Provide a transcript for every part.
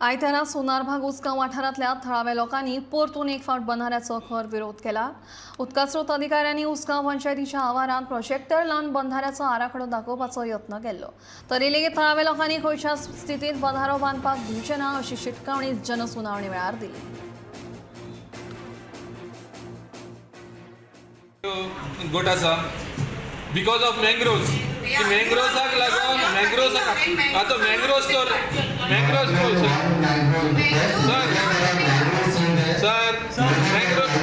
आयतारा सोनारभाग उसगांव वाठारांतल्या थळाव्या लोकांनी परतून एक फावट बंधाऱ्याचो खर विरोध केला. उदकास्रोत अधिकाऱ्यांनी उसगांव पंचायतीच्या आवारांत प्रोजेक्टर लावन बंधाऱ्याचो आराखडो दाखोवपाचो यत्न केल्लो, तरी लेगीत थळाव्या लोकांनी खंयच्या स्थितींत बंधारो बांदपाक दिवचे ना अशी शिटकावणी जनसुनावणी वेळार दिली. गोट आसा because of mangroves. ती मँग्रोव्साक लागून, मँग्रोव्साक आतां मँग्रोव्स तर मँग्रोव्स, सर, सर, मँग्रोव्स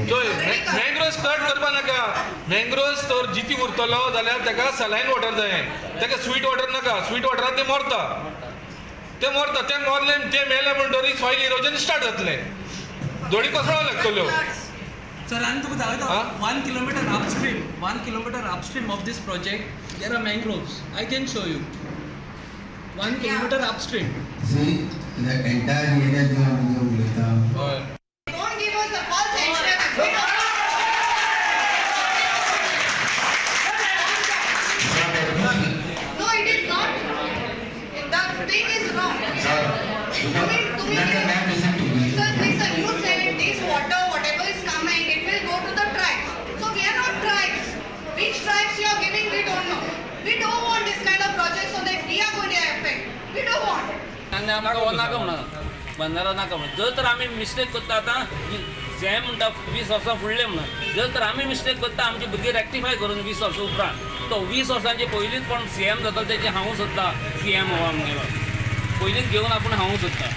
चोय, मँग्रोव्स कट करपा नाका. मँग्रोव्स तर जिती उरतलो जाल्यार ताका सलायन वॉटर जाय, ताका स्वीट वॉटर नाका. स्वीट वॉटरान ते मरता, ते मरता. ते मरले, ते मेले म्हणटरीर सॉयल इरोजन स्टार्ट जातलें, दोडी कोसळो लागतल्यो. सर, आनी तुका दाखयता. Huh? 1 kilometer upstream, 1 kilometer upstream of this project, there are mangroves. I can show you. 1 kilometer upstream. See, the entire area जो आमी जो उलयता हय. Don't give us a false assurance. We don't No, it is not. The thing is wrong. Ma'am, listen to me. Sir, listen, you said this water, whatever is coming, it will go to the tribes. So we are not tribes. Which tribes you are giving, we don't know. We don't want this kind of project so that we are going to affect. We don't want. आनी आमकां हो नाका म्हणून, बंदारो नाका म्हणून. जर तर आमी मिस्टेक करता, आतां सेम म्हणटा 20 वर्सां फुडले म्हणून, जर तर आमी मिस्टेक करता, आमची भुरगीं रेक्टिफाय करून 20 वर्सां उपरांत, तो 20 वर्सांचे पयलींच कोण सी एम जातलो तेजें हांव सोदता. सी एम हो आमगेलो पयलींच घेवन आपूण हांव सोदता.